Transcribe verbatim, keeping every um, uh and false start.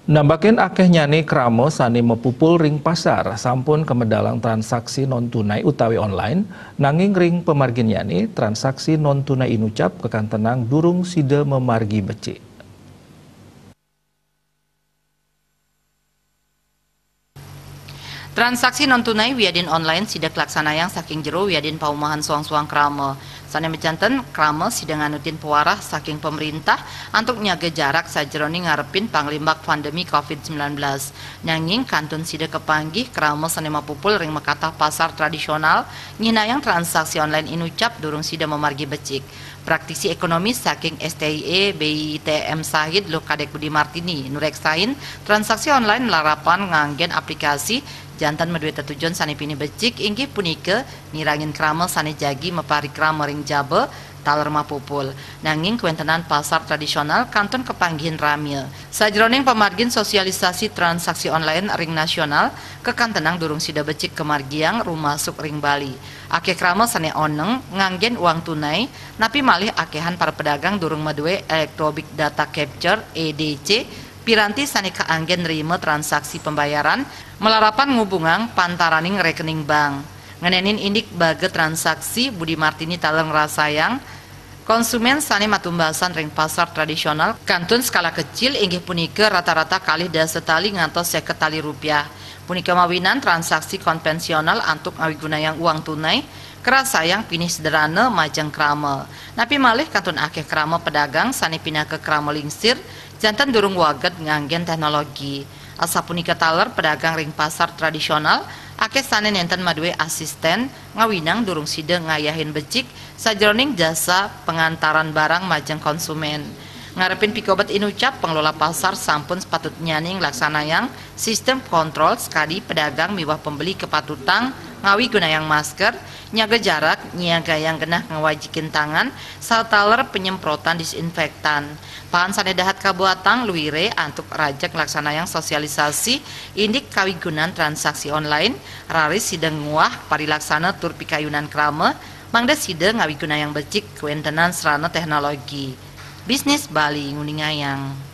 Nambakin akéhnyané krama sané mapupul ring pasar sampun kamedalang transaksi non tunai utawi online, nanging ring pamarginyané transaksi non tunai inucap kakantenang durung sida mamargi becik. Transaksi non tunai wiadin online sida kalaksanayang saking jero wiadin paumahan soang-soang krama. Sané majanten krama sida nganutin pawarah saking pamréntah antuk nyaga jarak sajeroning ngarepin panglimbak pandemi covid sembilan belas. Nanging kantun sida kapanggih krama sané mapupul ring makatah pasar tradisional nyihnayang transaksi online inucap durung sida mamargi becik. Praktisi ekonomi saking S T I E B I T M Sahid Luh Kadek Budi Martini nureksain transaksi online malarapan nganggén aplikasi janten madué tetujon sané pinih becik inggih punika ngirangin krama sané jagi maparikrama ring jaba taler mapupul. Nanging kawéntenan pasar tradisional kantun kapanggihin ramia. Sajeroning pamargin sosialisasi transaksi online ring nasional, kakantenang durung sida becik kamargiang rumasuk ring Bali. Akéh krama sané oneng nganggén uang tunai, napi malih akéhan para pedagang durung madué electronic data capture, E D C, piranti sané kaanggén nrima transaksi pembayaran malarapan ngubungang pantaraning rekening bank. Ngenénin indik baga transaksi, Budi Martini taler ngrasayang konsumén sané matumbasan ring pasar tradisional kantun skala kecil inggih punika rata-rata kalih dasa tali ngantos seket tali rupiah. Punika mawinan transaksi konvensional antuk ngawigunayang uang tunai, karasayang pinih sederhana majeng krama. Napi malih kantun akéh krama pedagang sané pinaka krama lingsir, janten durung wagéd nganggén teknologi. Asapunika taler pedagang ring pasar tradisional, akéh sané nénten madué asistén, ngawinang durung sida ngayahin becik sajeroning jasa pangantaran barang majeng konsumén. Ngarepin pikobet inucap, pengelola pasar sampun sepatutnyané nglaksanayang sistem kontrol sakadi pedagang miwah pembeli kapatutang ngawigunayang masker, nyaga jarak, nyiagayang genah ngawajikin tangan, saha taler penyemprotan disinfektan. Paan sané dahat kabuatang luiré antuk rajeg nglaksanayang sosialisasi indik kawigunan transaksi online, raris sida nguah parilaksana tur pikayunan krama, mangda sida ngawigunayang becik kawéntenan sarana teknologi. Bisnis Bali nguningayang.